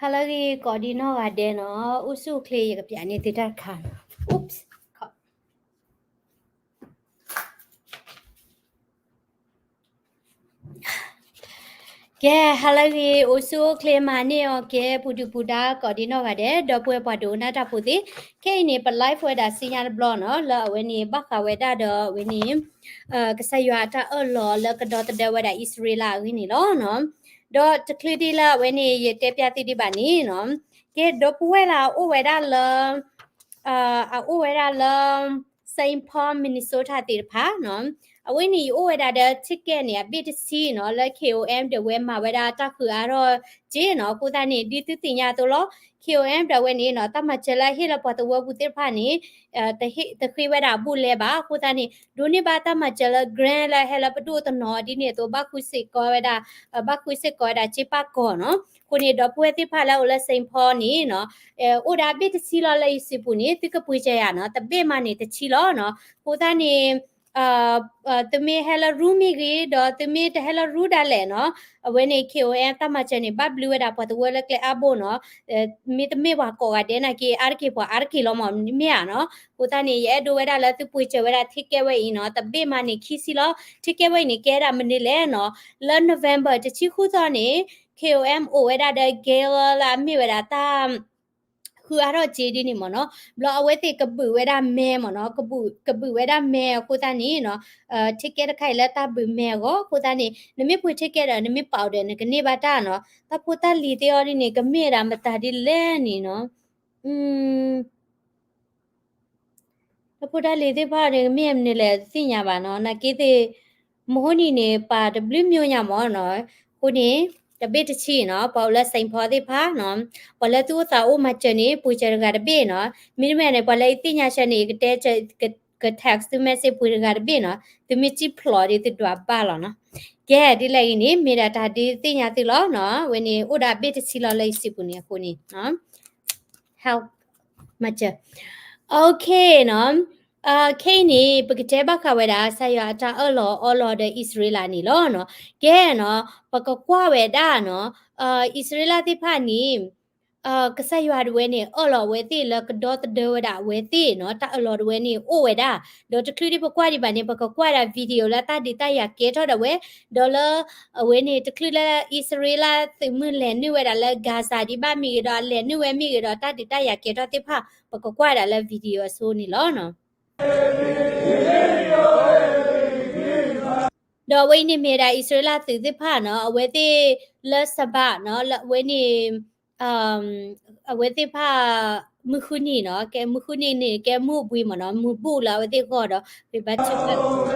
ဟါလၢအဂ့ၤ ကိးဒံနီၢ်ဂၤဒဲးနီၤ, အိၣ်ဆူၣ်အိၣ်ချ့ ယကပျးန့ၢ်သုတၢ်တခါနီၤ. Oops. ကဲ ဟါလၢအဂ့ၤ အိၣ်ဆူၣ်အိၣ်ချ့မၤန့ၢ်အီၤ ကဲ ပူၤဒုၣ်ပူၤဒါ ကိးဒံနီၢ်ဂၤဒဲး ဒီပုၢ်ဝဲၢ်ပှၤဒိကနၣ်တၢ်ဖိသ့ၣ်, ခဲအံၤန့ၣ် ပ live ဝဲဒၣ်ဆူညါတဘျီနီၤ, လၢအဝဲန့ၣ် ဘၣ်ဃးဝဲဒၣ်ဒီးအဝဲန့ၣ် ကစၢ်ယွၤအတၢ်အၢၣ်လီၤလၢကဒီသဒၢဝဲဒၣ်အံၣ်စရ့လးအဂ့ၢ်န့ၣ်လီၤနီၤ. ဒီးတချုးဒံးလၢအဝဲန့ၣ် ယတဲပျးသုဒံးဘၣ်န့ၣ်နီၤ, ကဲ ဒီပုၢ်ဝဲၢ်လၢအအိၣ်ဝဲဒၣ်လၢ အအိၣ်ဝဲဒၣ်လၢ Saint Paul Minnesota သ့ၣ်တဖၣ်နီၤ, အဝဲန့ၣ် ယအိၣ်ဝဲဒၣ်ဒီး ticket န့ၣ် အဘ့ၣ်တဆံနီၤ, လၢ K O M ဒီးဝဲမၤဝဲဒၣ်တၢ်ဃုာ်အါထီၣ်က့နီၤ. အဃိသတးန့ၣ် ဒ်သုသ့ၣ်ညါအသိးလီၤ, K O M ဒီးဝဲန့ၣ်နီၤ, တၢ်မၤစၢၤလၢအဟ့ၣ်လၢပှၤသဝီပူၤသ့ၣ်တဖၣ်န့ၣ် တဟ့ၣ် တဃ့ဝဲဒၣ်အဘူးအလဲဘၣ်. အဃိသတးန့ၣ် ဒိးန့ၢ်ဘၣ်တၢ်မၤစၢၤလၢ grant လၢဟဲလၢပဒိၣ်တနီၤဒ်န့ၣ်အသိး ဘၣ်ဃုစ့ၢ်ကီးဝဲဒၣ် ဘၣ်ဃုစ့ၢ်ကီးဝဲဒၣ်စ့ပာ်ကီၤနီၤ. အဃိန့ၣ် ဒီပုၢ်ဝဲၢ်သ့ၣ်တဖၣ်လၢအအိၣ်လၢ Saint Paul န့ၣ်နီၤ, အိၣ်ဒၣ်ဘ့ၣ်တဆံလီၤ. လၢယစုပူၤန့ၣ် သုကပှ့ၤစၢၤယၤနီၤ, တဘ့ၣ်မးန့ၣ်တဆံလီၤနီၤ. အဃိသတးန့ၣ် သုမ့ၢ်ဟဲလၢ room မ့ၢ်ဂ့ၤ ဒီးသုမ့ၢ်တဟဲလၢ room ဒၣ်လဲာ်နီၤ, အဝဲန့ၣ် K O M တၢ်မၤစၢၤန့ၣ် ဘၣ်ဘျုးဝဲဒၣ်ပှၤသဝီလၢကျဲအါဘိနီၤ. မ့တမ့ၢ်ပှၤကိးဂၤဒဲးနာ်က့ အါတက့ၢ်ပှၤအါတက့ၢ်လီၤမး မ့ၢ်ဧါနီၤ. အဃိသတးန့ၣ် ယအဲၣ်ဒိးဝဲဒၣ်လၢသုပှ့ၤစၢၤဝဲဒၣ် ticket ဝဲအံၤနီၤ, တဘ့ၣ်မးန့ၣ်ခံဆံလီၤ. ticket ဝဲအံၤန့ၣ် ကဲဒၣ်မနုၤလဲၣ်နီၤ, လၢ November တဆံဃုသီန့ၣ် K O M အိၣ်ဝဲဒၣ်ဒီး gala လၢအမ့ၢ်ဝဲဒၣ်တၢ် ဃုအါထီၣ်စ့ဒ်န့ၣ်မ့ၢ်နီၤ, ဘျီအဝဲသ့ၣ်ကဘုးဝဲဒၣ်မဲမ့ၢ်နီၤ, ကဘုးဝဲဒၣ်မဲအဃိသတးန့ၣ်နီၤ, ticket တခါအံၤလၢတၢ်ဘုးမဲအဂီၢ်, အဃိသတးန့ၣ် နမ့ၢ်ပှ့ၤ ticket ဒီး နမ့ၢ်ပာ်အီၤဒီး နကန့ၢ်ဘၣ်တၢ်နီၤ, တၢ်ဖိတၢ်လံၤသ့ၣ်အီၤဒ်န့ၣ် ကမ့ၢ်ဝဲဒၣ်မတၤဒ်လဲၣ်န့ၣ်နီၤ, တၢ်ဖိတၢ်လံၤသ့ၣ်တဖၣ်န့ၣ် ကမ့ၢ်မနုၤလဲၣ် တသ့ၣ်ညါဘၣ်နီၤ, နာ်က့သ့ၣ် မဟိန့ၣ်န့ၣ် ပာ်တဘျုးမံၤညါမ့ၢ်နီၤ, အဃိန့ၣ် တဘ့ၣ်တဆံနီၤ, ပှၤအိၣ်လၢ Saint Paul သ့ၣ်တဖၣ်နီၤ, ပှၤလၢသုအိၣ်သးအိၣ်မၤစၢၤန့ၣ် ပှ့ၤစၢၤတဂၤတဘ့ၣ်နီၤ, မ့တမ့ၢ်န့ၣ် ပှၤလၢယသ့ၣ်ညါစၢၤန့ၣ် ယကတဲ က text သု message ပှ့ၤတဂၤတဘ့ၣ်နီၤ, သုမ့ၢ်စံၣ်ဖျိးဒီးသုဒွးဘၣ်လီၤနီၤ, ကဲ ဒ်လဲၣ်ဂ့ၤန့ၣ် မ့ၢ်ဒၣ်တၢ်ဒုးသ့ၣ်ညါသုလီၤနီၤ, အဝဲန့ၣ် အိၣ်ဒၣ်ဘ့ၣ်တဆံလီၤလၢယစုပူၤန့ၣ်အဃိန့ၣ် help မၤစၢၤ, okay နီၤ, ခဲအံၤန့ၣ် ပကတဲဘၣ်ဃးဝဲဒၣ် ကစၢ်ယွၤအတၢ်အၢၣ်လီၤအီလီၤဒီးအံၣ်စရ့လးန့ၣ်လီၤနီၤ, ကဲနီၤ, ပကကွၢ်ဝဲဒၣ်နီၤ, အံၣ်စရ့လးသ့ၣ်တဖၣ်န့ၣ် ကစၢ်ယွၤတဝဲန့ၣ် အၢၣ်လီၤအဝဲသ့ၣ်လၢကဒီသဒၢဝဲဒၣ်အဝဲသ့ၣ်နီၤ, တၢ်အၢၣ်လီၤတဝဲန့ၣ်အိၣ်ဝဲဒၣ်, ဒီးတချုးဒံးပကွၢ်ဒံးဘၣ်န့ၣ် ပကကွၢ်ဒၣ် video လၢတၢ်ဒုးတၢ်ယၤကဲထီၣ်ဒၣ်ဝဲ, ဒီးလၢ အဝဲန့ၣ် တချုးလၢအံၣ်စရ့လးသုးမုၢ်လဲၤနုာ်ဝဲဒၣ်လၢ Gaza ဒံးဘၣ်မ့ၢ်ဂ့ၤဒီး အလဲၤနုာ်ဝဲမ့ၢ်ဂ့ၤဒီး တၢ်ဒုးတၢ်ယၤကဲထီၣ်သ့ၣ်တဖၣ် ပကကွၢ်ဒၣ်လၢ video အဆိန့ၣ်လီၤနီၤ. ဒီးအဝဲအံၤန့ၣ်မ့ၢ်ဒၣ်အံၣ်စရ့လးသုးသ့ၣ်တဖၣ်နီၤ, အဝဲသ့ၣ်လၢ Sabbath နီၤ, လၢအဝဲန့ၣ် အဝဲသ့ၣ်တဖၣ် မုၢ်ဃုနံၤနီၤ, ကဲမုၢ်ဃုနံၤန့ၣ် ကဲမုၢ်ဘှံးမ့ၢ်နီၤ, မုၢ်ဘူၣ်လၢအဝဲသ့ၣ်ဂီၢ်ဒီး ပဘၣ်ထုကဖၣ် ကစၢ်ယွၤ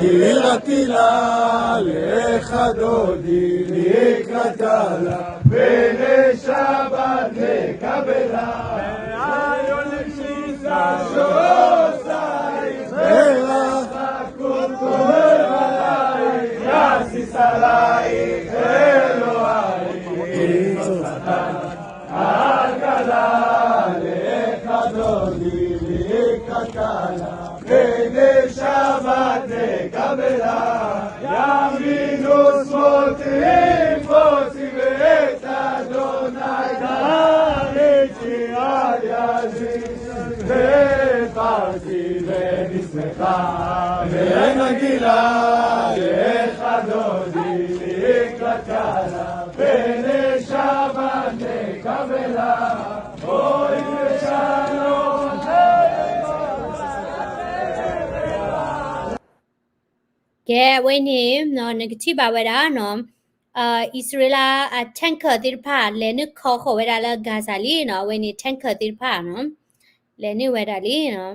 תהילתילה לחדודי לקראתלה, בני שבת נקבלה.ကဲ အဝဲန့ၣ် နကထံၣ်ဘၣ်ဝဲဒၣ်နီၤ, အံၣ်စရ့လးအ tanker သ့ၣ်တဖၣ် လဲၤနုာ်ခီဃီၤဝဲဒၣ်လၢ Gaza လံနီၤ, အဝဲန့ၣ် tanker သ့ၣ်တဖၣ်နီၤ, လဲၤနုာ်ဝဲဒၣ်လံနီၤ, တယံာ်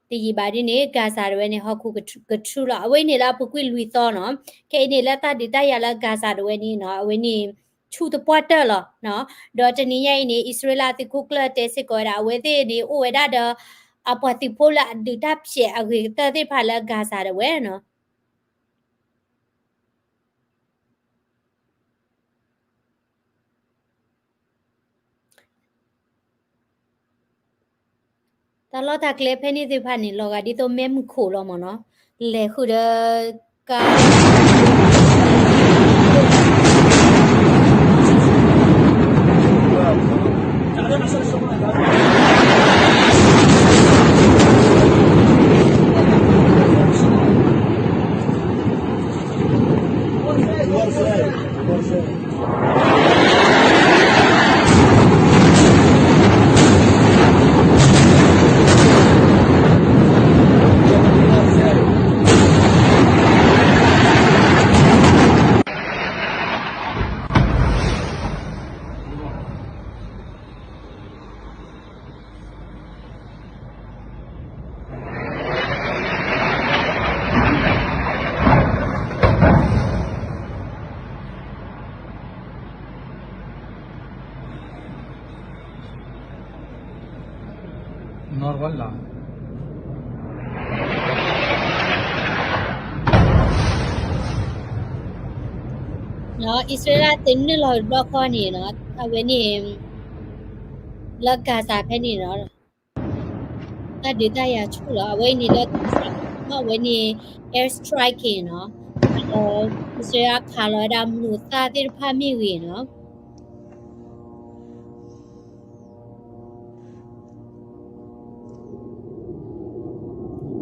ဘၣ်ဒ်န့ၣ် Gaza တဝဲန့ၣ် ဟီၣ်ခိၣ်ကထြူလီၤ, အဝဲန့ၣ်လၢအပူၤကွံာ်လွံၢ်သီနီၤ, ခဲအံၤန့ၣ်လၢတၢ်ဒုးတၢ်ယၤလၢ Gaza တဝဲန့ၣ်နီၤ, အဝဲန့ၣ် ထူၣ်တပှၢ်တၢၢ်လီၤ. ဒီးတနံၤညါအံၤန့ၣ် အံၣ်စရ့လးသုးခိၣ်ကျၢၢ်တဲစ့ၢ်ကီးဝဲဒၣ် အဝဲသ့ၣ်န့ၣ် အိၣ်ဝဲဒၣ်ဒီး အပှၤသုးဖိလၢအဒုးတၢ်ဖျဲးအဂ့ၤကတၢၢ်သ့ၣ်တဖၣ်လၢ Gaza ဒၣ်ဝဲနီၤ. တၢ်လီၢ်တၢ်ကျဲဖဲန့ၣ်သ့ၣ်တဖၣ်န့ၣ် လီၤဂာ်ဒ်သိးမ့ၢ်မုၢ်ခိၣ်လီၤမ့ၢ်နီၤ, လဲၤဃုာ်ဒီးကါ နီၢ်ဝဲလီၤ အံၣ်စရ့လး သုးနုာ်လီၤတဘျီဃီန့ၣ်နီၤ, အဝဲန့ၣ် လၢ Gaza ဖဲန့ၣ်နီၤ, တၢ်ဒုးတၢ်ယၤဆူၣ်လီၤ. အဝဲအံၤန့ၣ်လၢ Gaza နီၤ, အဝဲန့ၣ် air strike နီၤ, ဒီးအံၣ်စရ့လးခးလီၤဝဲဒၣ်မုၢ်သၣ်သ့ၣ်တဖၣ်မ့ၢ်ဂ့ၤနီၤ လ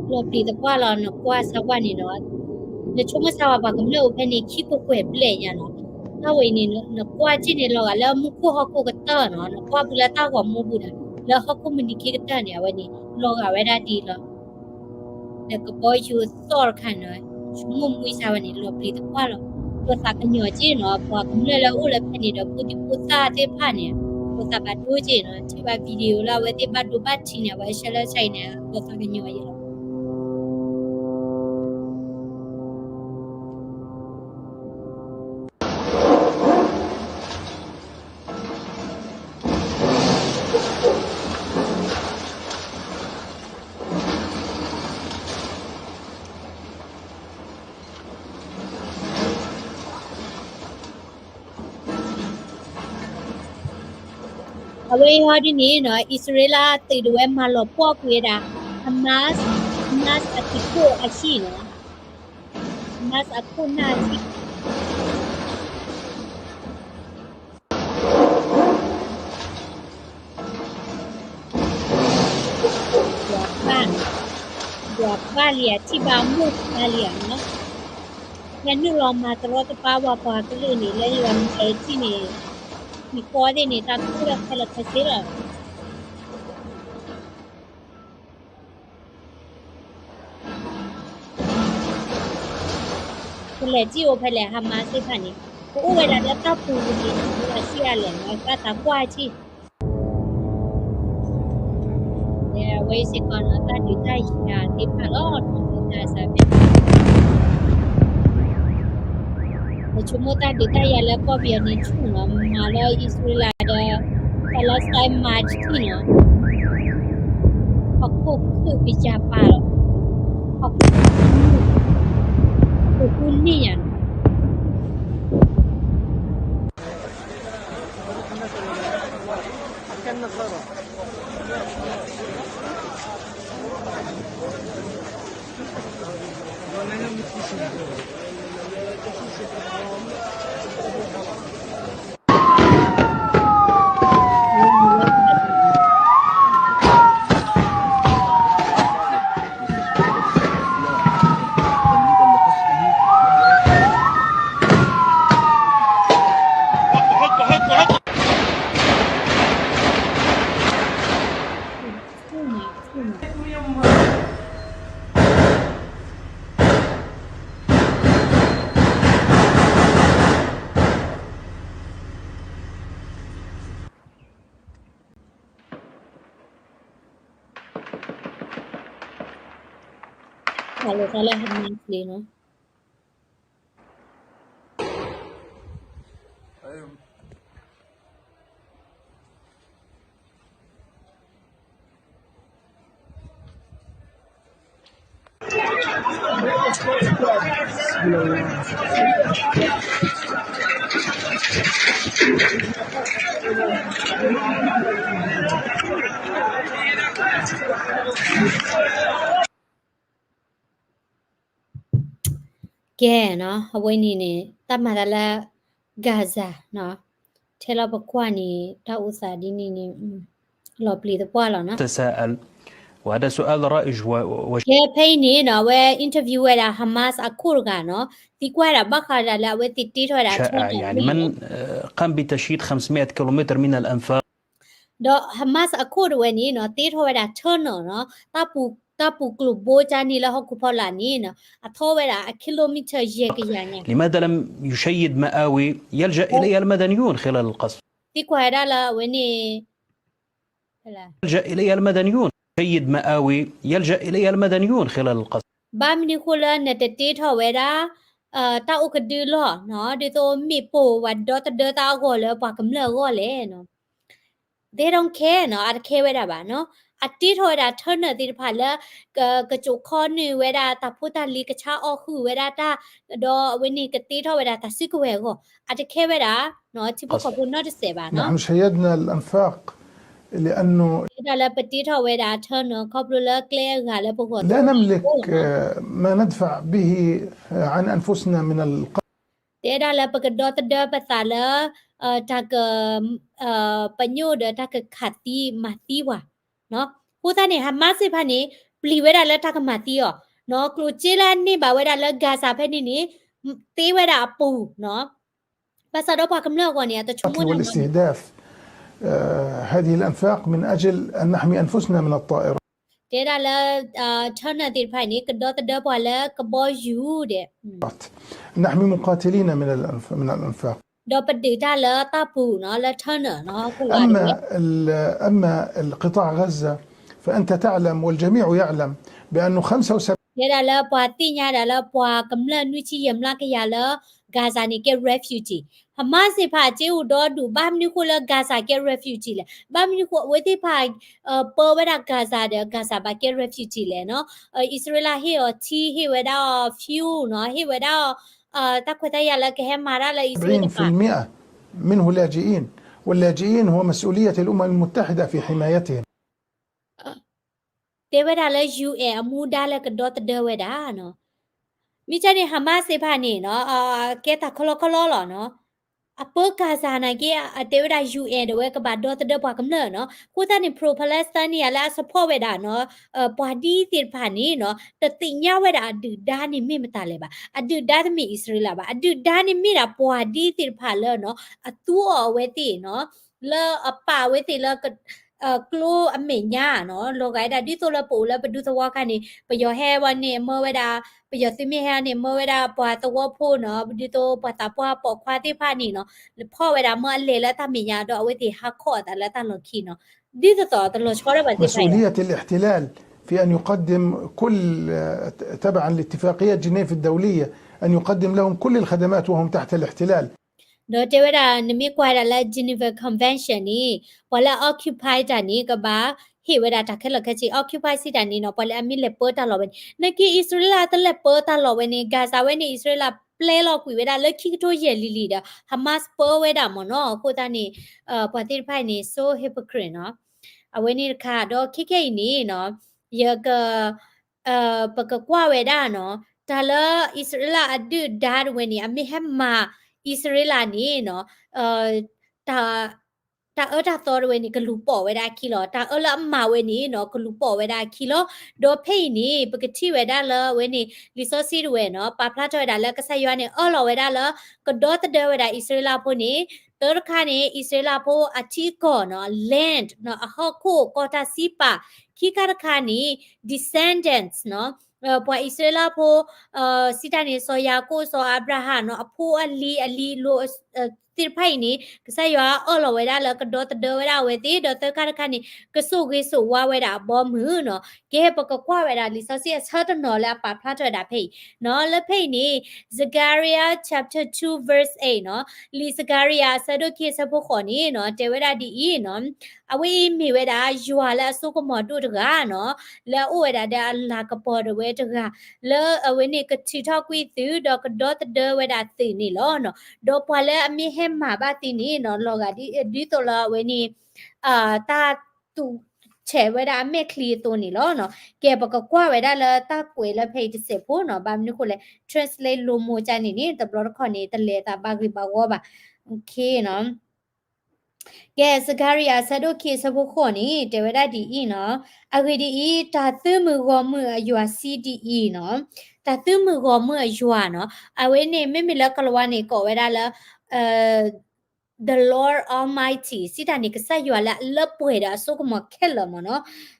ီၤပျံၤသပှၢ်လီၤ. နကွၢ်စၢ်ကွၢ်န့ၣ်နီၤ, နဆိကမိၣ်စၢ်ဝဲပှၤကမျၢၢ်အိၣ်ဖဲန့ၣ် ခံပှဲၤပှဲၤဘျဲၣ်ညါနီၤ, တၢ်ဝဲအံၤန့ၣ် နကွၢ်က့ၢ်န့ၣ် လီၤဂာ်လၢမူခိၣ်ဟီၣ်ခိၣ်ကတၢၢ်နီၤ, နကွၢ်ဘုလၢတၢ်ဂီၤမူပူၤဒီး လၢဟီၣ်ခိၣ်မုၢ်နံၤခံကတၢၢ်န့ၣ် အဝဲန့ၣ် လီၤဂာ်ဝဲဒၣ်ဒ်လီၤ. ဒီးကဘီယူၤသီၣ်တခါန့ၣ်နီၤ, ဆိကမိၣ်မူစၢ်ဝဲန့ၣ် လီၤပျံၤသပှၢ်လီၤ. ပသးကညီၤက့ၢ်နီၤ, ပှၤကမျၢၢ်လၢအိၣ်လၢဖဲန့ၣ်ဒီး ဖိဒံဖိသၣ်သ့ၣ်တဖၣ်န့ၣ် ပသးဘၣ်ဒိက့ၢ်နီၤ, ထံၣ်ဘၣ် video လၢအဝဲသ့ၣ်ဘၣ်ဒိဘၣ်ထံးန့ၣ် အဝဲဆှၢလၢဆါအံၤန့ၣ် ပသးကညီၤယဲလီၤ. အဝဲအံၤဟီဒ်န့ၣ်နီၤ, အံၣ်စရ့လးသုးဒၣ်ဝဲမၤလီၤပှီၢ်ကွံာ်ဝဲဒၣ် Hamas, Hamas အသုးခိၣ်အဟံၣ်နီၤ, Hamas အခိၣ်နၢ်အဟံၣ် ယွၤပၢ်, ယွၤပၢ်လံဧါ, ထံၣ်ဘၣ်မိၢ်ပၢ်လံဧါနီၤ, ဟဲနုာ်လီၤမၤတရီတပါပှၤပှၤကလုာ်န့ၣ် လၢယွၤမ့ၢ်ဟဲထံၣ်န့ၣ်, မံၤဃီသ့ၣ်န့ၣ် တၢ်ကိၢ်လၢခဲလၢာ်ခဲဆ့လီၤ. ကလဲၤစံၣ်အိၣ်ဖဲလဲၣ် Hamas သ့ၣ်တဖၣ်န့ၣ်, ကအိၣ်ဝဲဒၣ်လၢတၢ်ပူၤပူၤန့ၣ် လၢအစံၣ်အါလဲၣ်နီၤ, ဘၣ်သးကွၢ်ထံၣ် အဝဲစ့ၢ်ကီးနီၤ တၢ်ဒုးတၢ်ယၤသ့ၣ်တဖၣ်လီၤနီၤ, လၢ Gaza ဖဲန့ၣ် ပဆိကမိၣ်တၢ်ဒုးတၢ်ယၤလၢကီၢ်ပယီၤန့ၣ်ဆူၣ်နီၤ, မၤလၢအံၣ်စရ့လးဒီး Palestine မၤတထံၣ်နီၤ, ဟီၣ်ခိၣ်ခုၣ်ကယၤပာ်လီၤ, ဟီၣ်ခိၣ် ဟီၣ်ခိၣ်ဃုန့ၢ်ယၤနီၤ. ဟးလိာ်သးလၢ Hamas လံနီၤ. ကဲနီၤ အဝဲန့ၣ်န့ၣ် တၢ်မၤတၢ်လၢ Gaza နီၤ ထဲလီၤပကွၢ်န့ၣ် တၢ်အိၣ်သးဒ်န့ၣ်န့ၣ် လီၤပျံၤသပှၢ်လီၤနီၤ. تساءل، وهذا سؤال رائج و، و ကဲဖဲအံၤန့ၣ်နီၤ အဝဲ interview ဝဲဒၣ် Hamas အခိၣ်တဂၤနီၤ သံကွၢ်ဝဲဒၣ်ဘၣ်ဃးဒၣ်လၢအဝဲသ့ၣ်တ့ထီၣ်ဝဲဒၣ် شاء، يعني من، آه، قام بتشييد خمسمائة كيلومتر من الأنفاق ဒီး Hamas အခိၣ်တဝဲန့ၣ်နီၤ တ့ထီၣ်ဝဲဒၣ် tunnel နီၤ တၢ်ပူၤ တၢ်ပူၤကျိၤဘိကၠါန့ၣ်လၢဟီၣ်ခိၣ်ဖီလာ်န့ၣ်နီၤ အထီဝဲဒၣ်အ kilometer ယဲၢ်ကယၤညါ لماذا لم يشيد مآوي يلجأ إليها المدنيون خلال القصف؟ သံကွၢ်ဝဲဒၣ်လၢအဝဲန့ၣ် يلجأ إليها المدنيون، يشيد مآوي يلجأ إليها المدنيون خلال القصف. ဘၣ်မနုၤဃိလၢနတတ့ထီၣ်ဝဲဒၣ် တၢ်အိၣ်ကဒုလီၢ်နီၤ ဒ်သိးမ့ၢ်ပိာ်ဝဲဒီသဒၢတၢ်အဂီၢ်လၢပှၤကမျၢၢ်အဂီၢ်လဲၣ်နီၤ They don't care နီၤ အတခဲဝဲဒၣ်ဘၣ်နီၤ အတ့ထီၣ်ဝဲဒၣ် tunnel သ့ၣ်တဖၣ်လၢ က ကစိာ်ခီနုာ်ဝဲဒၣ်တၢ်ဖိတၢ်လံၤ ကဆါအီၣ်ဃုာ်ဝဲဒၣ်တၢ် ဒီးအဝဲန့ၣ်ကတ့ထီၣ်ဝဲဒၣ်တၢ်စုကဝဲၤအဂီၢ် အတခဲဝဲဒၣ်နီၤ ထံဖိကီၢ်ဖိနီတစဲးဘၣ်နီၤ نحن شيدنا الأنفاق لأنه တဲဒၣ်လၢပတ့ထီၣ်ဝဲဒၣ် tunnel ခီဖျိလၢကျဲအဂၤလၢပဂီၢ် لا نملك، آه، ما ندفع به، آه، عن أنفسنا من القتل. တဲဒၣ်လၢပကဒီသဒၢပသးလၢ တၢ်က ပညိၣ်ဒီးတၢ်ကခးသံမၤသံပှၤနီၤ အဃိသတးန့ၣ် Hamas သ့ၣ်တဖၣ်န့ၣ် ပျံၤဝဲဒၣ်လၢတၢ်ကမၤသံအီၤနီၤ ကျိၣ်စ့လၢအန့ၢ်ဘၣ်ဝဲဒၣ်လၢ Gaza ဖဲန့ၣ်န့ၣ် သ့ဝဲဒၣ်အပူၤနီၤ ဘၣ်ဆၣ်ဒီးပှၤကမျၢၢ်အဂီၢ်န့ၣ် အတဆိကမိၣ်တၢ်နီတမံၤ والاستهداف، آه، هذه الأنفاق من أجل أن نحمي أنفسنا من الطائرات. တဲဒၣ်လၢ tunnel သ့ၣ်တဖၣ်န့ၣ် ကဒီသဒၢပှၤလၢကဘီယူၤဒဲး نحمي مقاتلينا من الأنف-، من الأنفاق. ဒီးပဒုးတၢ်လၢတၢ်ပူၤနီၤ လၢ tunnel နီၤ أما ال-، أما القطاع غزة فأنت تعلم والجميع يعلم بأنه خمسة وسبعين တဲဒၣ်လၢပှၤသ့ၣ်ညါဒၣ်လၢပှၤကမျၢၢ်နွံဆံယဲၢ်မျးကယၤလၢ Gaza န့ၣ်ကဲ refugee Hamas သ့ၣ်တဖၣ်အစ့အိၣ်ဒီဒူၣ် ဘၣ်မနုၤဃိလၢ Gaza ကဲ refugee လဲၣ် ဘၣ်မနုၤဃိအဝဲသ့ၣ်တဖၣ် ပၢဝဲဒၣ် Gaza ဒီး Gaza ဘၣ်ကဲ refugee လဲၣ်နီၤ အံၣ်စရ့လးဟ့ၣ်အီၤထံ ဟ့ၣ်ဝဲဒၣ်အီၤ fuel နီၤ ဟ့ၣ်ဝဲဒၣ်အီၤ တၢ်ခွဲးတၢ်ယာ်လၢကဟဲမၤတၢ်လၢအံၣ်စရ့လးတကပၤ منه لاجئين، واللاجئين هو مسؤولية الأمم المتحدة في حمايتهم. တဲဝဲဒၣ်လၢ UN အမူဒါလၢကဒီသဒၢဝဲဒၣ်နီၤ မ့ၢ်ကန့ၣ် Hamas သ့ၣ်တဖၣ်န့ၣ်နီၤ ကဲတၢ်ခီလီခီလီလီၤနီၤ အပၢ Gaza နာ်က့ အတဲဝဲဒၣ် UN ဒီးဝဲကဘၣ်ဒီသဒၢပှၤကမျၢၢ်နီၤ အဃိသတးန့ၣ် pro-Palestine န့ၣ် ယၤလၢအ support ဝဲဒၣ်နီၤ ပှၤဒ်သ့ၣ်တဖၣ်န့ၣ်နီၤ တသ့ၣ်ညါဝဲဒၣ်အဒုၣ်ဒါန့ၣ်မ့ၢ်မတၤလဲၣ်ဘၣ် အဒုၣ်ဒါတမ့ၢ်အံၣ်စရ့လးဘၣ် အဒုၣ်ဒါန့ၣ်မ့ၢ်ဒၣ်ပှၤဒ်သ့ၣ်တဖၣ်လၢနီၤ အသူအီၤအဝဲသ့ၣ်နီၤ လၢအပာ်အဝဲသ့ၣ်လၢ ကျိအမဲာ်ညါနီၤ လီၤဂာ်ဝဲဒၣ်ဒ်သိးလၢပအိၣ်လၢပဒူသဝီခါန့ၣ် ပယီၤဟဲဝဲန့ၣ်မၢဝဲဒၣ် ပယီၤသုးမ့ၢ်ဟဲန့ၣ် မၢဝဲဒၣ်ပှၤသဝီဖိနီၤ ဒ်သိးပှၤသးပှၢ်ပိာ်ခွါသ့ၣ်တဖၣ်န့ၣ်နီၤ ဖီၣ်ဝဲဒၣ်မၢအလဲၤလၢတၢ်မဲာ်ညါဒီးအဝဲသ့ၣ်ဟးခီအသးလၢတၢ်လီၢ်ခံနီၤ ဒ်သိးသိးတလီၤဆီဒၣ်ဘၣ်သ့ၣ်တဖၣ် مسؤولية الاحتلال في أن يقدم كل، تبعا لاتفاقيات جنيف الدولية، أن يقدم لهم كل الخدمات وهم تحت الاحتلال. ဒီးတဲဝဲဒၣ် နမ့ၢ်ကွၢ်ဒၣ်လၢ Geneva Convention န့ၣ် ပှၤလၢအ occupy တၢ်န့ၣ် ကဘၣ်ဟ့ၣ်ဝဲဒၣ်တၢ်ခဲလၢာ်ခဲဆ့ occupy စံးတၢ်န့ၣ်နီၤ ပှၤလၢအမ့ၢ်လဲၤပၢတၢ်လီၢ်ဝဲန့ၣ် နာ်က့ အံၣ်စရ့လးတလဲၤပၢတၢ်လီၢ်ဝဲန့ၣ် Gaza ဝဲန့ၣ် အံၣ်စရ့လးပျဲလီၤကွံာ်ဝဲဒၣ်လၢခံကထိယဲၢ်လံၤလံၤဒီး Hamas ပၢဝဲဒၣ်မ့ၢ်နီၤ အဃိသတးန့ၣ် ပှၤသ့ၣ်တဖၣ်အံၤန့ၣ် so hypocrite နီၤ အဝဲန့ၣ်တခါ ဒီးခဲခဲအံၤန့ၣ်နီၤ ယက ပကကွၢ်ဝဲဒၣ်နီၤ တၢ်လၢအံၣ်စရ့လးအဒုၣ်ဒါတဝဲန့ၣ် အမ့ၢ်ဟဲမၤအံၣ်စရ့လးန့ၣ်နီၤ တၢ် တၢ်အၢတၢ်သီတဝဲန့ၣ် ကလူၤပိာ်ဝဲဒၣ်အခံလီၤ. တၢ်အၢလၢအမၤဝဲန့ၣ်နီၤ ကလူၤပိာ်ဝဲဒၣ်အခံလီၤ. ဒီးဖဲအံၤန့ၣ် ပကထံၣ်ဝဲဒၣ်လၢအဝဲန့ၣ် လံာ်စီဆှံတဝဲနီၤ ပာ်ဖျါထီၣ်ဝဲဒၣ်လၢကစၢ်ယွၤန့ၣ် အၢၣ်လီၤဝဲဒၣ်လၢ ကဒီသဒၢဝဲဒၣ်အံၣ်စရ့လးဖိန့ၣ် တၢတခါန့ၣ် အံၣ်စရ့လးဖိအထံအကီၢ်နီၤ land နီၤ အဟီၣ်ခိၣ်ကီၢ်တၢ်စံးပာ် ခံခါတခါန့ၣ် descendants နီၤ ပှၤအံၣ်စရ့လးဖိ စံးတၢ်န့ၣ် စီၤယၤကိာ် စီၤအၤဘြၤဟၣ်နီၤ အဖိအလံၤ အလံၤလိၤ သ့ၣ်တဖၣ်အံၤန့ၣ် ကစၢ်ယွၤအၢၣ်လီၤဝဲဒၣ်လၢကဒီသဒၢဝဲဒၣ်အဝဲသ့ၣ် ဒီးသၢခါတခါန့ၣ် ကဆိၣ်ဂ့ၤဆိၣ်ဝါဝဲဒၣ်အဘီမုၢ်နီၤ. ကဲ ပကကွၢ်ဝဲဒၣ်လံာ်စီဆှံအဆၢတနီၤလၢအပာ်ဖျါထီၣ်ဝဲဒၣ်ဖဲအံၤနီၤ, လၢဖဲအံၤန့ၣ် Zechariah chapter two verse eight နီၤ, လံာ်စကၤရယၤအဆၢဒိၣ်ခံအဆၢဖိဃိးန့ၣ်နီၤ တဲဝဲဒၣ်ဒ်အံၤနီၤ, အဝဲအံၤမ့ၢ်ဝဲဒၣ်ယွၤလၢအစိကမီၤဒိၣ်တဂၤနီၤ, လၢအအိၣ်ဝဲဒၣ်ဒီးအလၤကပီၤဒၣ်ဝဲတဂၤ လၢအဝဲန့ၣ်ကထုးထီၣ်ကွံာ်သု ဒီးကဒီသဒၢဝဲဒၣ်သုးန့ၣ်လီၤနီၤ. ဒီးပှၤလၢအမ့ၢ်ဟဲမၤဘၣ်သုန့ၣ်နီၤ လီၤဂာ်ဒ်သိးလၢအဝဲန့ၣ် တၢ်သူၣ်ဆဲးဝဲဒၣ်အမဲာ်ချံအသိးန့ၣ်လီၤနီၤ. ကဲ ပကကွၢ်ဝဲဒၣ်လၢတၢ်ကွဲးလၢဖဲအံၤတစဲးဖိနီၤ, ဘၣ်မနုၤဃိလဲၣ် translate လိၤမိၢ်ကၢ်န့ၣ်န့ၣ် တဘျီတခီၣ်န့ၣ် တလဲၤသးဘၣ်ဂ့ၤဘၣ်ဂီၢ်ဘၣ်. ကဲ စကၤရယၤအဆၢဒိၣ်ခံအဆၢဖိဃိးန့ၣ် တဲဝဲဒၣ်ဒ်အံၤနီၤ, အဂ့ၢ်ဒ်အံၤ တၢ်သုးမုၢ်ဂီၢ်မုၢ်အယွၤစံးဒ်အံၤနီၤ, တၢ်သုးမုၢ်ဂီၢ်မုၢ်အယွၤနီၤ, အဝဲန့ၣ် မ့မ့ၢ်လၢကိၤလၤဝါန့ၣ် ကိးဝဲဒၣ်လၢ the Lord Almighty စံးတၢ်န့ၣ် ကစၢ်ယွၤလၢအလၢပှဲၤဒီးအစိကမီၤခဲလၢာ်မ့ၢ်နီၤ,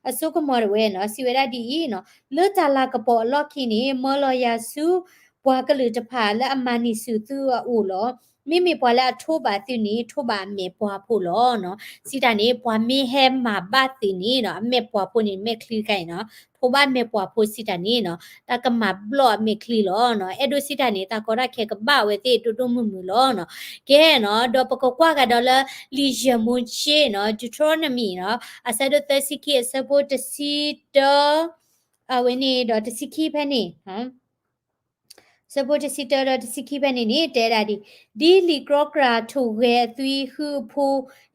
အစိကမီၤတဝဲနီၤ စံးဝဲဒၣ်ဒ်အံၤနီၤ, လၢတၢ်လၤကပီၤအလီၢ်ခံန့ၣ် မၢလီၤယၤဆူ ပှၤကလုာ်တဖၣ်လၢအမၤန့ၢ်ဆူၣ်သုအအိၣ်လီၤ. မ့မ့ၢ်ပှၤလၢအထိးဘၣ်သုန့ၣ် ထိးဘၣ်အမဲာ်ပှၢ်ဖိလီၤနီၤ. စံးတၢ်န့ၣ် ပှၤမ့ၢ်ဟဲမၤဘၣ်သုန့ၣ်နီၤ အမဲာ်ပှၢ်ဖိန့ၣ် မဲာ်ချံတခါအံၤနီၤ ထိးဘၣ်မဲာ်ပှၢ်ဖိစံးတၢ်န့ၣ်နီၤ တၢ်ကမၤဘျီၣ်အမဲာ်ချံလီၤနီၤ. အဲၣ်ဒိးစံးတၢ်န့ၣ် တၢ်ကီတၢ်ခဲကဘၣ်ဝဲသ့ၣ်ဒိၣ်ဒိၣ်မုၢ်မုၢ်လီၤနီၤ. ကဲနီၤ ဒီးပကကွၢ်ကဒီးလၢ လံာ်ယဲၢ်မိၤၡ့နီၤ Deuteronomy နီၤ အဆၢဒိၣ်သၢဆံခံအဆၢဖိတဆံတၢ အဝဲန့ၣ်ဒီးတဆံခံဖဲန့ၣ် ဆၢဖိတဆံတၢဒီးတဆံခံဖဲန့ၣ်န့ၣ် တဲဒၣ်ဒ်, ဒ်လံာ်ကြီကြၢ်ထိၣ်ဂဲၤအသွံဃုအဖိ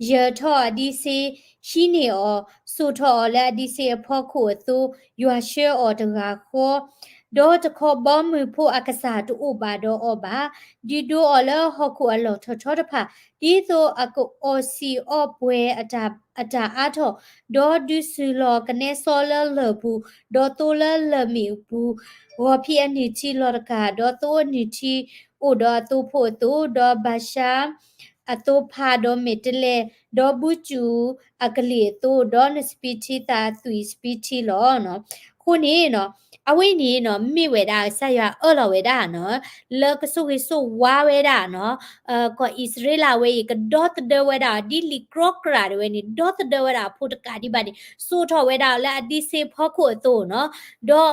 ယၢၤထီၣ်အဒံးဆ့ ဟံးန့ၢ်အီၤ စိာ်ထီၣ်အီၤလၢအဒံးဆ့အဖီခိၣ်အသိး ယွၤဆှၢအီၤတဂၤဃီ ဒီးတခီဘီမုၢ်ဖိအကစၢ်တအိၣ်ဘၣ်ဒီးအီၤဘၣ်, ဒုးဒိအီၤလၢဟီၣ်ခိၣ်အလီၢ်ထီၣ်ထီတဖၣ်, ဒ်သိးအကအီၣ်စံာ်အီၣ်ပှဲၤအတၢ်အါထီၣ်, ဒီးဒုးစူၤလီၤကနဲစီလၢလၢၢ်ပူၤ, ဒီးသိလၢလၢၢ်မ့ၣ်အပူၤ, ဂီၤဖံးအနုၢ်ထံလီၤတကၢ်, ဒီးသိအနုၢ်ထံအိၣ်ဒီးအသိဖိအသိး, ဒီးဘၤၡါ အသိဖး, ဒီးမဲာ်တဲးလဲး, ဒီးဘုစူၣ်အကလံၢ်အသိး, ဒီးနစပံးထံသးအသွံၣ်စပံးထံလီၤ. အဃိန့ၣ်နီၤ, အဝဲန့ၣ်နီၤ မ့ၢ်ဝဲဒၣ်ကစၢ်ယွၤအၢၣ်လီၤဝဲဒၣ်နီၤ, လၢကဆိၣ်ဂ့ၤဆိၣ်ဝါဝဲဒၣ်နီၤ, ကီၢ်အံၣ်စရ့လးဝဲအံၤ ကဒီသဒၢဝဲဒၣ် ဒ်လံာ်ကြီကြၢ်တဝဲန့ၣ် ဒီသဒၢဝဲဒၣ်အဖိတကးဒံးဘၣ်န့ၣ် စိာ်ထီၣ်ဝဲဒၣ်လၢအဒံးဆ့ဖီခိၣ်အသိးနီၤ, ဒီး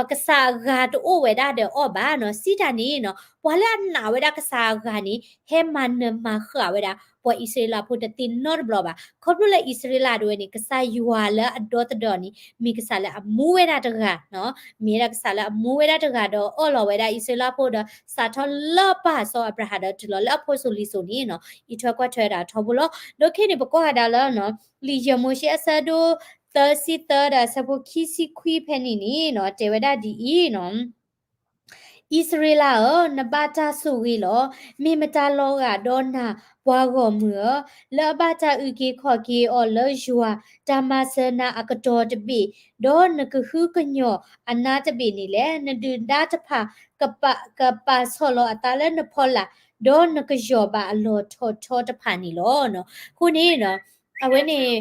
ကစၢ်အဂၤတအိၣ်ဝဲဒၣ်ဒီးအီၤဘၣ်နီၤ, စံးတၢ်န့ၣ်နီၤ ပှၤလၢအနာ်ဝဲဒၣ်ကစၢ်အဂၤန့ၣ် ဟဲမၤနၢၤမၤဃၣ်ဝဲဒၣ် ပှၤအံၣ်စရ့လးဖိတသ့နီတဘျီဘၣ်. ခီဖျိလၢအံၣ်စရ့လးတဝဲန့ၣ် ကစၢ်ယွၤလၢအဒီသဒၢန့ၣ် မ့ၢ်ကစၢ်လၢအမူဝဲဒၣ်တဂၤနီၤ, မ့ၢ်ဝဲဒၣ်ကစၢ်လၢအမူဝဲဒၣ်တဂၤဒီးအၢၣ်လီၤဝဲဒၣ်အံၣ်စရ့လးဖိဒီး စးထီၣ်လၢပၢ်စီၤအၤဘြၤဟၣ်ဒီးတုၤလီၤလၢအဖိစိၤလံၤစိၤန့ၣ်နီၤ အံးထွဲကွၢ်ထွဲဝဲဒၣ်ထီဘိလီၤ. ဒီးခဲန့ၣ် ပကွၢ်ဝဲဒၣ်လၢ လံာ်ယဲၢ်မိၤၡ့အဆၢဒိၣ်သၢဆံသၢဒီးအဆၢဖိခံဆံခွံဖဲန့ၣ်န့ၣ်နီၤ တဲဝဲဒၣ်ဒ်အံၤနီၤ အံၣ်စရ့လးဧၢ, နဘၣ်တၢ်ဆိၣ်ဂ့ၤလီၤ. မ့ၢ်မတၤလီၤဂာ်ဒီးနၤ ပှၤဂီၢ်မုၢ်ဧၢ, လၢအဘၣ်တၢ်အုၣ်က့ၤခီၣ်က့ၤအီၤလၢယွၤတၢ်မၤစၢၤနၤအကတီၢ်တဘ့ၣ်, ဒီးနကဟုကညီၢ်အနါတဘ့ၣ်န့ၣ်လဲၣ်. နဒုၣ်ဒါတဖၣ် ကပာ်ဆီၣ်လီၤအသးလၢနဖီလာ်, ဒီးနကယီၢ်ဘၣ်အလီၢ်ထီၣ်ထီတဖၣ်န့ၣ်လီၤ. အဃိန့ၣ် အဝဲန့ၣ်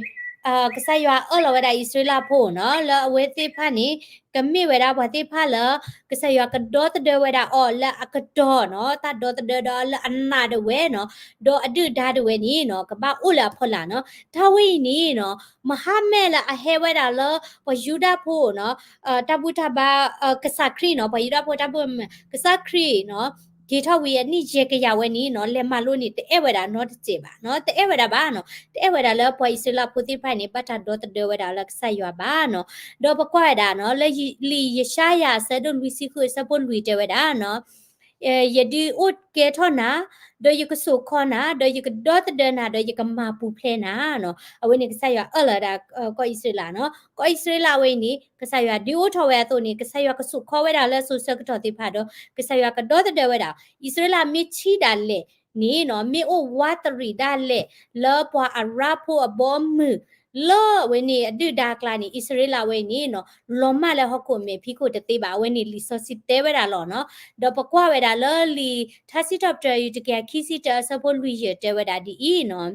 ကစၢ်ယွၤအၢၣ်လီၤဝဲဒၣ်အံၣ်စရ့လးဖိနီၤ လၢအဝဲသ့ၣ်တဖၣ်န့ၣ် ကမ့ၢ်ဝဲဒၣ်ပှၤသ့ၣ်တဖၣ်လၢ ကစၢ်ယွၤကဒီသဒၢဝဲဒၣ်အီၤလၢအကတီၢ်နီၤ တၢ်ဒီသဒၢဒီးလၢအနာ်တဝဲနီၤ ဒီးအဒုၣ်ဒါတဝဲန့ၣ်နီၤ ကဘၣ်အိၣ်လၢအဖီလာ်နီၤ. တၢ်ဝဲအံၤန့ၣ်နီၤ မဟါမဲလၢအဟဲဝဲဒၣ်လၢ ပှၤယူဒၤဖိနီၤ တၢ်ဘူၣ်တၢ်ဘါ ကစၢ်ခရံာ်နီၤ ပှၤယူဒၤဖိတၢ်ဘူၣ် ကစၢ်ခရံာ်နီၤ က့ၤထီၣ်ဝံၤအနံၣ်ယဲၢ်ကယၤဝဲန့ၣ်နီၤ လဲၤမၤလိန့ၣ် တအဲၣ်ဝဲဒၣ်နီတစဲးဘၣ်နီၤ တအဲၣ်ဝဲဒၣ်ဘၣ်နီၤ တအဲၣ်ဝဲဒၣ်လၢပှၤအံၣ်စရ့လးဖိသ့ၣ်တဖၣ်န့ၣ် ဘၣ်တၢ်ဒီသဒၢဝဲဒၣ်လၢကစၢ်ယွၤဘၣ်နီၤ. ဒီးပကွၢ်ဝဲဒၣ်နီၤ လၢလံာ်ယၡါယၤအဆၢဒိၣ်လွံၢ်ဆံဃုအဆၢဖိလွံၢ်တဲဝဲဒၣ်နီၤ ယဒုးအိၣ်ကဲထီၣ်နၤ, ဒီးယကစိာ်ခီနၤ, ဒီးယကဒီသဒၢနၤ, ဒီးယကမၤပူၤဖျဲးနၤနီၤ. အဝဲန့ၣ်ကစၢ်ယွၤအၢၣ်လီၤဝဲဒၣ် ကီၢ်အံၣ်စရ့လးနီၤ. ကီၢ်အံၣ်စရ့လးဝဲအံၤန့ၣ် ကစၢ်ယွၤဒုးအိၣ်ထီၣ်ဝဲအသိးန့ၣ် ကစၢ်ယွၤကစိာ်ခီဝဲဒၣ်လၢစိၤဆၢကတီၢ်သ့ၣ်တဖၣ်ဒီး ကစၢ်ယွၤကဒီသဒၢဝဲဒၣ် အံၣ်စရ့လးမ့ၢ်ထံၣ်ဒၣ်လဲာ်န့ၣ်နီၤ မ့ၢ်အိၣ်ဝးတရံးဒၣ်လဲာ် လၢပှၤအရၣ်ဖိအဘီအမုၢ် လၢအဝဲန့ၣ်အဒုၣ်ဒါအကျါန့ၣ် အံၣ်စရ့လးဝဲအံၤန့ၣ်နီၤ လီၤမၢ်လၢဟီၣ်ခိၣ်မဲာ်ဖံးခိၣ်တသ့ဘၣ်. အဝဲန့ၣ်လံာ်စီဆှံတဲဝဲဒၣ်လီၤနီၤ. ဒီးပကွၢ်ဝဲဒၣ်လၢလံာ်ထါစံးထီၣ်ပတြၢၤ ယူၢ်တကယၤခံဆံတၢ အဆၢဖိလွံၢ်ယဲၢ်တဲဝဲဒၣ်ဒ်အံၤနီၤ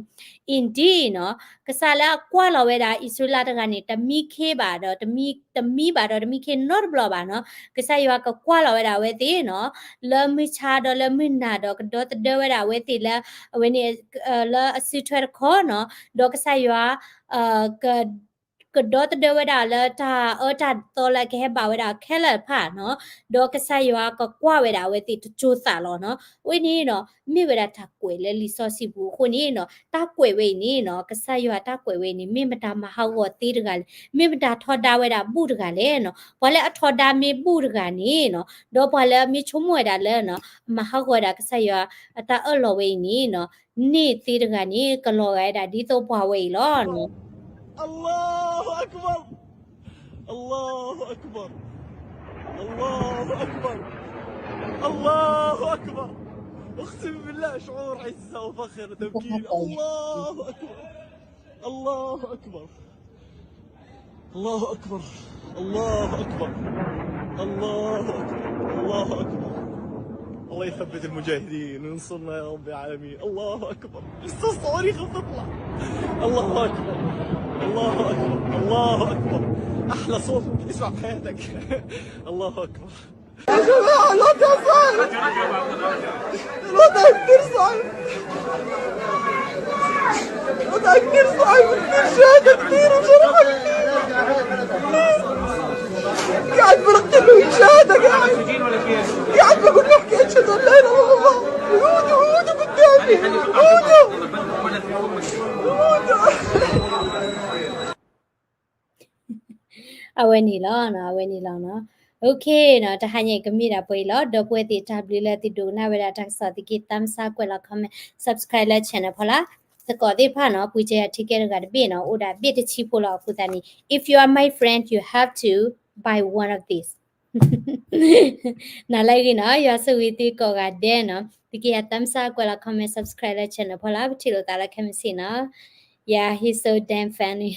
Indeed နီၤ ကစၢ်လၢအကွၢ်လီၤဝဲဒၣ်အံၣ်စရ့လးတဂၤန့ၣ် တမံခ့ဘၣ်ဒီး တမံ တမံဘၣ်ဒီးတမံခ့နီတဘျီဘၣ်နီၤ. ကစၢ်ယွၤကကွၢ်လီၤဝဲဒၣ်အဝဲသ့ၣ်နီၤ လၢမုၢ်ဆါဒီးလၢမုၢ်နၤဒီးကဒီသဒၢဝဲဒၣ်အဝဲသ့ၣ်လၢ အဝဲန့ၣ် လၢအစုထွဲတခီနီၤ. ဒီးကစၢ်ယွၤ ကဒီသဒၢဝဲဒၣ်လၢတၢ်အၢတၢ်သီလၢကဟဲဘၣ်ဝဲဒၣ်ခဲလၢာ်တဖၣ်နီၤ. ဒီးကစၢ်ယွၤကကွၢ်ဝဲဒၣ်အဝဲသ့ၣ်တစိၤသးလီၤနီၤ. အဝဲန့ၣ်နီၤ မ့ၢ်ဝဲဒၣ်တၢ်ကွဲးလၢလံာ်စီဆှံပူၤအဃိန့ၣ်နီၤ တၢ်ကွဲးဝဲအံၤန့ၣ်နီၤ ကစၢ်ယွၤတၢ်ကွဲးဝဲအံၤန့ၣ် မ့ၢ်မတၤမၤဟးဂီၤသ့တဂၤလဲၣ်, မ့ၢ်မတၤထီဒါဝဲဒၣ်ဘူၣ်တဂၤလဲၣ်နီၤ. ပှၤလၢအထီဒါမ့ၢ်ဘူၣ်တဂၤန့ၣ်နီၤ ဒီးပှၤလၢအမ့ၢ်ဆိကမိၣ်ဝဲဒၣ်လၢနီၤ အမၤဟးဂီၤဝဲဒၣ်ကစၢ်ယွၤအတၢ်အၢၣ်လီၤဝဲအံၤန့ၣ်နီၤ န့ၢ်သ့တဂၤန့ၣ် ကလီၤဂာ်ဝဲဒၣ်ဒ်သိးပှၤဝဲအံၤလီၤနီၤ. الله أكبر. الله أكبر. الله أكبر. الله أكبر. أقسم بالله شعور عزة وفخر وتمكين. الله أكبر. الله أكبر. الله أكبر. الله أكبر. الله أكبر. الله أكبر. الله يثبت المجاهدين وينصرنا يا رب العالمين. الله أكبر. لسه الصواريخ بتطلع. الله أكبر. الله أكبر. الله أكبر. أحلى صوت اسمع بحياتك. الله أكبر. يا جماعة، الوضع صعب. الوضع كتير صعب. الوضع كتير صعب، كتير شهداء كتير وجرحى كتير. قاعد بلقن وشهادة قاعد. قاعد بقول نحكي أشهد أن لا إله إلا الله. هودوا، هودوا قدامي. هودوا. هودوا. أواني لا، أنا أواني لا، أنا. Okay နီၤ တဟါညါအံၤကမ့ၢ်ဒၣ်ပှဲၤအံၤလီၤ. ဒီပုၢ်ဝဲၢ်သ့ၣ် တၢ်ဘျုးလၢသုဒိကနၣ်ဝဲဒၣ်တၢ်ကစီၣ် သုက့ၤ thumbs up ကွဲးလီၤ comment subscribe လၢ channel ဖီလာ်. သကိးသ့ၣ်တဖၣ်နီၤ ပှ့ၤကဲယၤ ticket တဂၤတဘ့ၣ်နီၤ အိၣ်ဒၣ်ဘ့ၣ်တဆံဖိလီၤ. အဃိသတးန့ၣ် if you are my friend you have to buy one of this. နၤလၢအဂ့ၤနီၤ ယွၤဆိၣ်ဂ့ၤသုကိးဂၤဒဲးနီၤ. သုက့ၤယၤ thumbs up ကွဲးလီၤ comment subscribe လၢ channel ဖီလာ် ပထံၣ်လိာ်သးလၢခဲမုၢ်ဆ့ၣ်နီၤ. Yeah, he's so damn funny.